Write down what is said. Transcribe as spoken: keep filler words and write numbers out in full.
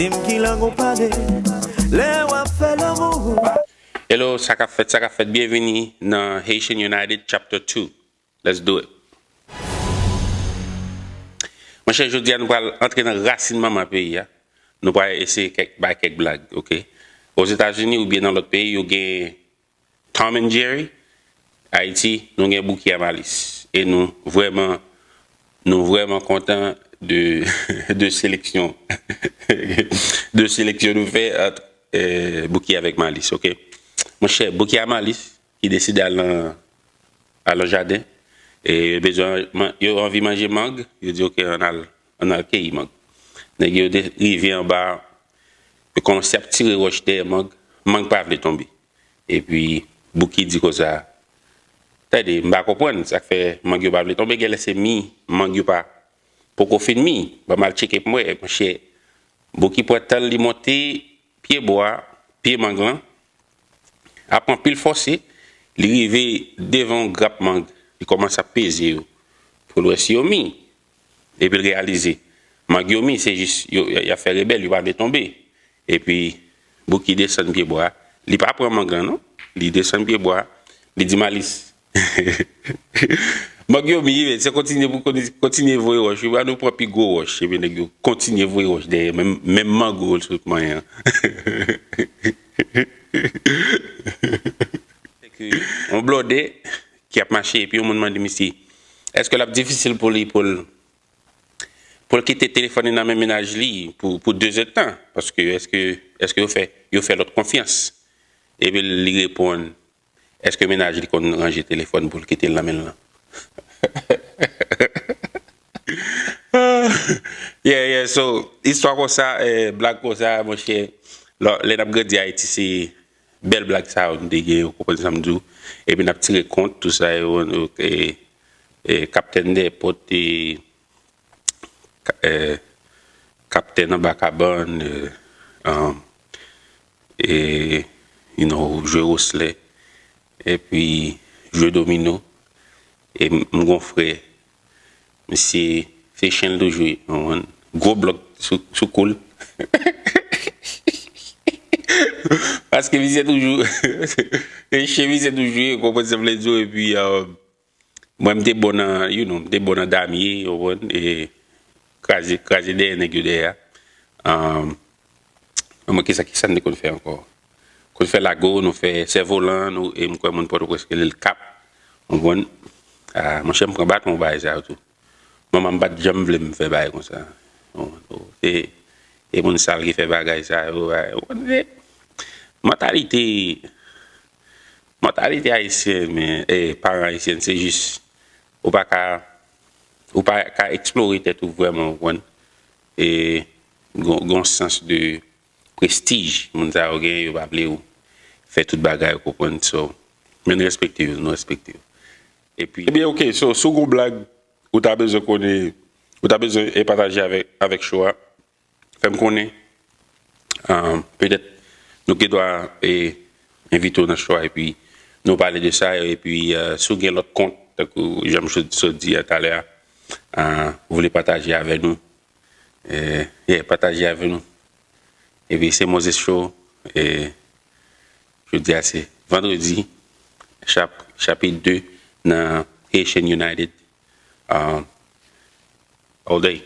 Di m ki lang ou pale lè w ap fè lanmou. Hello, sa k ap fèt, sa k ap fèt, byenvini nan Haitian United Chapter two. Let's do it. Monchè, jodi a nou pral antre nan rasin manman peyi a. Nou pral eseye kèk, bay kèk blag, oke? Ozetazini oubyen nan lòt peyi, yo gen Tom and Jerry. Ayiti, nou gen Bouki a Malis. E nou vrèman, nou vrèman kontan de, de seleksyon, de seleksyon nou fè ant eh, Bouki avèk Malis, oke? Monchè, Bouki a Malis, ki deside al nan, al nan jaden, e yo bezwen, man- yo anvi manje mang, yo di, oke, ann al, ann al keyi mang. Nèg yo de- rive anba, yo kòmanse ap tire wòch dèyè mang, mang pa vle tonbe. Epi, Bouki di konsa, tande, m pa konprann sa k fè mang yo pa vle tonbe, genlè se mi, mang yo pa, poko fin mi, ban m al tcheke pou m wè, monchè. Bouki pran tan l, li monte pye bwa, pye mang lan, ap anpil fòse, li rive devan yon grap mang, li kòmanse ap peze yo, pou l wè si yo mi. Epi l reyalize, mang yo mi, se jis, yo, y ap fè rebèl, yo pa vle tonbe. Epi, Bouki desann pye bwa, li pa pran mang lan non, li desann pye bwa, li di Malis, mang yo mi, men se kontinye pou kontinye voye wòch, wi, ba nou pran pi gwo wòch, epi nèg yo kontinye voye wòch dèyè, menm, menm mango l sot manyen an. Se ke yon blòdè ki ap mache, epi yon moun mande misye, èske l ap difisil pou li, pou l, pou l kite telefòn li nan men mennaj li pou, pou dezèdtan? Paske èske, èske yo fè, yo fè lòt konfyans? Epi li reponn, èske mennaj li konn ranje telefòn pou l kite l nan men l lan? Yeah, yeah, so, istwa konsa, eh, blag konsa, monchè, lè, lè n ap grandi Ayiti, se bèl blag sa yo nou te gen, ou konprann sa m di w? Epi n ap tire kont, tou sa yo, nou, eh, eh, kaptèn dèpòt, eh, ka- eh, kaptèn anba kabann, eh, um, e, you know, jwe woslè, epi jwe domino. E m m gon frè, misye, se chen l toujou ye, w konprann? Gwo blòk sou, sou kou l. Paske misye toujou, se chen misye toujou ye, w konprann sa m vle di w, epi, um, mwen, m te bon nan, you know, m te bon nan damye, w konprann, e kraze, kraze dèyè nèg yo dèyè a. Ahn, mwen, kisa, kisa n te konn fè ankò? Konn fè lago, nou fè sèvolan, nou, e m kwè moun Pòtoprens rele l kap, w konprann? Ah, monchè, m pran baton pou bagay sa yo tou. Manman m pa t janm vle m fè bagay konsa. Bon, se, se moun sal ki fè bagay sa yo, bagay, w konn, se mantalite, mantalite ayisyen, men, eh, paran ayisyen, se jis, ou pa ka, ou pa ka eksplore tèt ou vrèman, w konprann? E gon, gon sans de prestij, moun sa yo genyen, yo pa vle w fè tout bagay, w konprann? So, men n respekte yo, nou respekte yo. Epi, ebyen, oke, so, si w gon blag, ou ta bezwen konnen, ou ta bezwen, eh, pataje avèk, avèk show a, fè m konnen. Ahn, petèt, nou gen dwa, eh, envite w nan show a, epi nou pale de sa, epi, eh, si w gen lòt kont, tankou jan m sot, sot di a talè a, ahn, ou vle pataje avè nou, eh, yeah, pataje avè nou. Epi se Moses Show, eh, jodi a se vandredi, chap, chapit de nan Haitian United, ahn, all day.